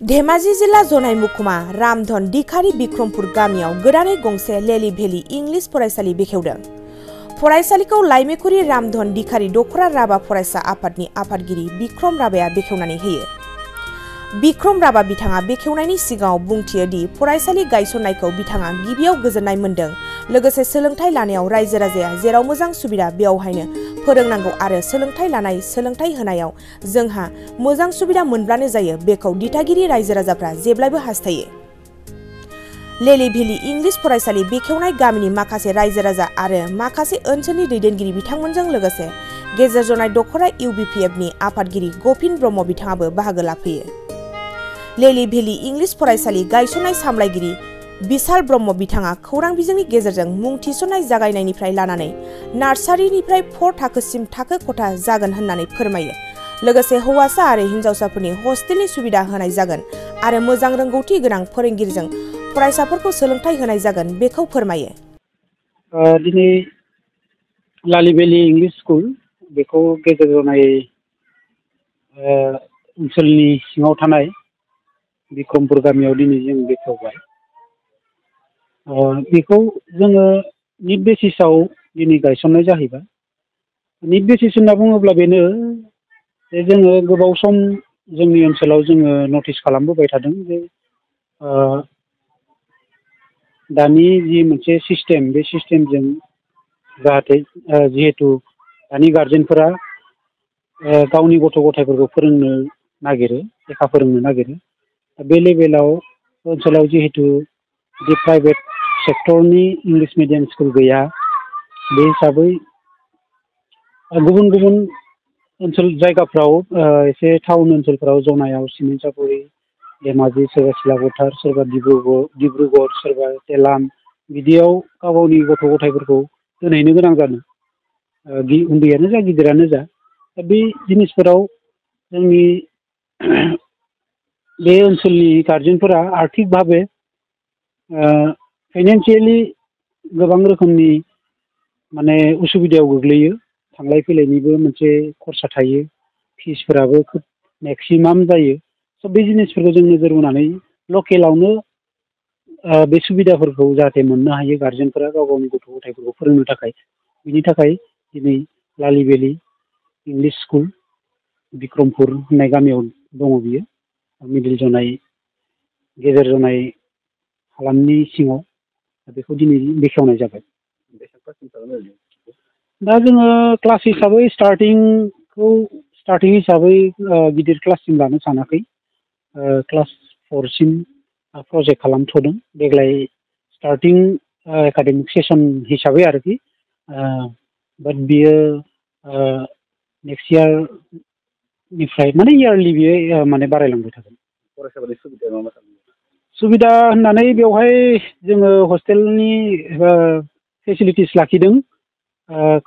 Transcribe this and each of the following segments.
धेमाजि जिल्ला जनाय मुखुमा रामधन दिखारि बिक्रमपुर गामियाव गोदानै गंसे लेलि भेलि इंलिश फरायसालि बेखेवदों। फरायसालिखौ लाइमेखुरि रामधन दिखारि दखरा राभा फरायसा आफादनि आफादगिरि बिक्रम राभाया बेखेवनानै होयो। बिक्रम राभा बिथाङा बेखेवनायनि सिगाङाव बुंथियो दि फरायसालि गायसननायखौ बिथाङा गिबियाव गोजोननाय मोन्दों। लोगोसे सोलोंथाइ लानायाव रायजो राजाया जेराव मोजां सुबिदा बेयावहायनो फोरोंनांगौ आरो सोलोंथाइ होनायाव जोंहा मोजां सुबिदा मोनब्लानो जायो बेखौ दिथागिरि रायजो राजाफ्रा जेब्लायबो हास्थायो। लेलि भेलि इंलिश फरायसालि बेखेवनाय गामिनि माखासे रायजो राजा आरो माखासे ओनसोलनि दैदेनगिरि बिथांमोनजों लोगोसे गेजेर जनाय दखरा इउबिपिएफनि आफादगिरि गफिन ब्रह्म बिथाङाबो बाहागो लाफैयो। लेलि भेलि इंलिश फरायसालि गायसननाय सामलायगिरि बिशाल ब्रह्म बिथाङा खौरां बिजोंनि गेजेरजों मुं थिसननाय जागायनायनिफ्राय लानानै नार्सारिनिफ्राय 4 थाखोसिम थाखो खथा जागोन होननानै फोरमायो। लोगोसे हौवासा आरो हिन्जावसाफोरनि हस्टेलनि सुबिदा होनाय जागोन आरो मोजां रोंगौथि गोनां फोरोंगिरिजों फरायसाफोरखौ सोलोंथाइ होनाय जागोन बेखौ फोरमायो। दिनै लालि भेलि इंलिश स्कुल बेखौ गेजेर जनाय ओनसोलनि सिङाव थानाय बिक्रमपुर गामियाव दिनै जों बेखेवबाय। बेखौ जोङो निट बेसिसआव दिनै गायसननाय जाहैबाय। निट बेसिस होनना बुङोब्ला बेनो जे जोङो गोबाव सम जोंनि ओनसोलाव जोङो नटिस खालामबोबाय थादों जे दानि जि मोनसे सिस्टेम बे सिस्टेमजों जाहाथे जिहेतु दानि गार्जेनफोरा गावनि गथ' गथायफोरखौ फोरोंनो नागिरो, लेखा फोरोंनो नागिरो। बे लेभेलाव ओनसोलाव जिहेतु बे प्राइभेट सेक्टरनि इंलिश मिडियाम स्कुल गैया, बे हिसाबै गुबुन गुबुन ओनसोल जायगाफ्राव एसे टाउन ओनसोलफ्राव जनायाव सिमेन्टसापरि, धेमाजि, सोरबा सिलापथार, सोरबा डिब्रुगड़, सोरबा तेलाम बिदियाव गाव गावनि गथ' गथायफोरखौ दोनहैनो गोनां जादों। उन्दैयानो जा गिदिरानो जा। दा बे जिनिसफोराव जोंनि बे ओनसोलनि गार्जेनफोरा आर्थिक भाबे फाइनान्सियेलि गोबां रोखोमनि माने उसुबिदायाव गोग्लैयो। थांलाय फैलायनिबो मोनसे खरसा थायो, फिसफोराबो खोब मेक्सिमाम जायो। स' बे जिनिसफोरखौ जों नोजोर होनानै लकेलावनो बे सुबिदाफोरखौ जाहाथे मोननो हायो गार्जेनफोरा गाव गावनि गथ' गथायफोरखौ फोरोंनो थाखाय। बिनि थाखाय दिनै लालि भेलि इंलिश स्कुल बिक्रमपुर होननाय गामियाव दङ बियो। मिडिल जनाय गेजेर जनाय हालामनि सिङाव बेखौ दिनै बेखेवनाय जाबाय। दा जोङो क्लास हिसाबै स्टार्टिं हिसाबै गिदिर क्लाससिम लानो सानाखै। क्लास 4सिम प्रजेक्ट खालामथ'दों देग्लाय स्टार्टिं एकाडेमिक सेसन हिसाबै आरोखि। बाट बियो नेक्स्ट इयारनिफ्राय माने इयारलि बियो माने बारायलांबाय थागोन। फरायसाफोरनि सुबिदा मा मा सुबिदा होननानै बेवहाय जोङो हस्टेलनि फेसिलिटिस लाखिदों।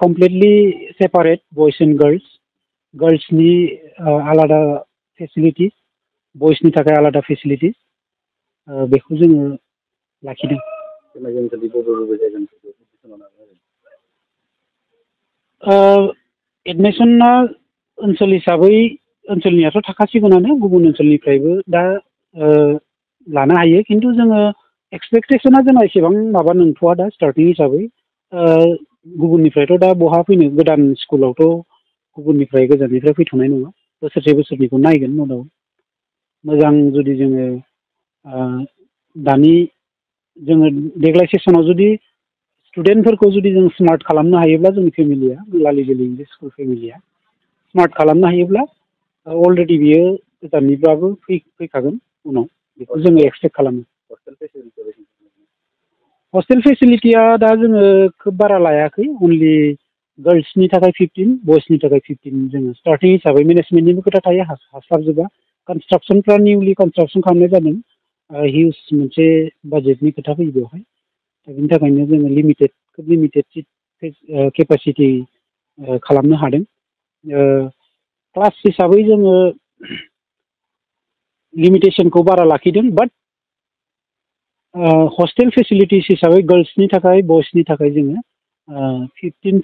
कमप्लिटलि सेपारेट बयस एन्ड गार्लस। गार्लसनि आलादा फेसिलिटिस, बयसनि थाखाय आलादा फेसिलिटिस बेखौ जोङो लाखिदों। एडमिसना ओनसोल हिसाबै ओनसोलनियाथ' थाखासिगोनानो, गुबुन ओनसोलनिफ्रायबो दा लानो हायो। खिन्थु जोङो एक्सपेक्टेसना जोंना एसेबां माबा नंथ'आ दा स्टार्टिं हिसाबै। गुबुननिफ्रायथ' दा बहा फैनो, गोदान स्कुलावथ' गुबुननिफ्राय गोजाननिफ्राय फैथ'नाय नङा। बोसोरसेखौ नायगोन उनाव। मोजां जुदि जोङो दानि जोङो देग्लाय सेसनाव जुदि स्टुडेन्टफोरखौ जुदि जों स्मार्ट खालामनो हायोब्ला जोंनि फेमिलिया, लालि भेलि इंलिश स्कुल फेमिलिया स्मार्ट खालामनो हायोब्ला अलरेडि बियो गोजाननिब्लाबो फैखागोन उनाव, बेखौ जोङो एक्सपेक्ट खालामो। हस्टेल फेसिलिटिया दा जोङो खोब बारा लायाखै। अनलि गार्लसनि थाखाय 15, बयसनि थाखाय 15 जोङो स्टार्टिं हिसाबै। मेनेजमेन्टनिबो खोथा थायो, हास्लाबजोबा। कनस्ट्राक्सनफ्रा निउलि कनस्ट्राक्सन खालामनाय जादों। हिउज मोनसे बाजेटनि खोथा फैयो बेवहाय। दा बिनि थाखायनो जोङो खोब लिमिटेड सिट केपासिटि खालामनो हादों। क्लास हिसाबै जोङो लिमिटेसनखौ बारा लाखिदों। बाट हस्टेल फेसिलिटिस हिसाबै गार्लसनि थाखाय बयसनि थाखाय जोङो 15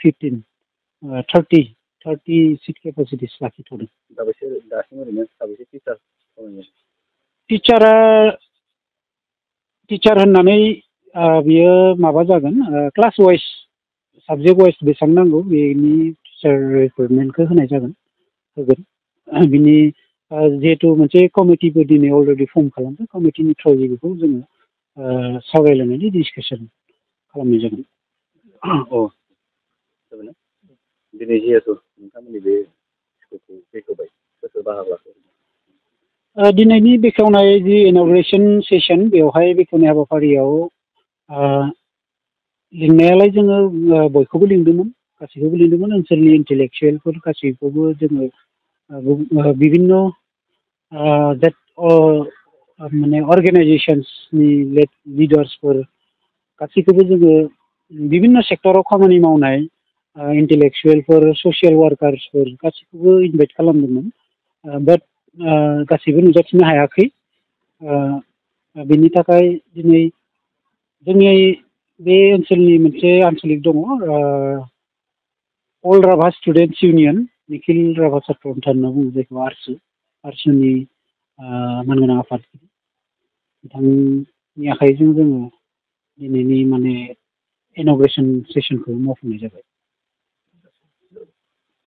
30 सिट केपासिटिस लाखिथ'दों। दासिम ओरैनो साबेसे टिचार? टिचार होननानै बियो माबा जागोन क्लास वाइज साबजेक्ट वाइज बेसेबां नांगौ बेनि टिचार रिक्रुटमेन्टखौ होनाय जागोन होगोन बिनि जिहेथु मोनसे कमिटिबो दिनै अलरेडि फर्म खालामदों कमिटिनि थ्रुयै बेखौ जोङो सावरायलायनानै डिसकासन खालामनाय जागोन। दिनै जिहेतु नोंथांमोननि बे स्कुलखौ बेखेवबाय सोर बाहागो लाखो? दिनैनि बेखेवनाय जि इन'ग्रेसन सेसन बेवहाय बेखेवनाय हाबाफारियाव लिंनायालाय जोङो बयखौबो लिंदोंमोन गासैखौबो लिंदोंमोन ओनसोलनि इन्टेलेक्सुयेलफोर गासैखौबो जोङो बिभिन्न माने अर्गेनाइजेसन्सनि लिडार्सफोर गासैखौबो जोङो बिभिन्न सेक्टराव खामानि मावनाय इन्टेलेक्सुयेलफोर ससियेल वार्कार्सफोर गासैखौबो इनभाइट खालामदोंमोन बाट गासैबो नुजाथिनो हायाखै बेनि थाखाय दिनै जोंनि बे ओनसोलनि मोनसे आनसलिक दङ अल राभा स्टुडेन्टस इउनियन निखिल राभा छात्र अन्थान होनना बुङो जायखौ आरसुनि मानगोनां आफादगिरि बिथांनि आखाइजों जोङो दिनैनि माने इन'ग्रेसन सेसनखौ मावफुंनाय जाबाय।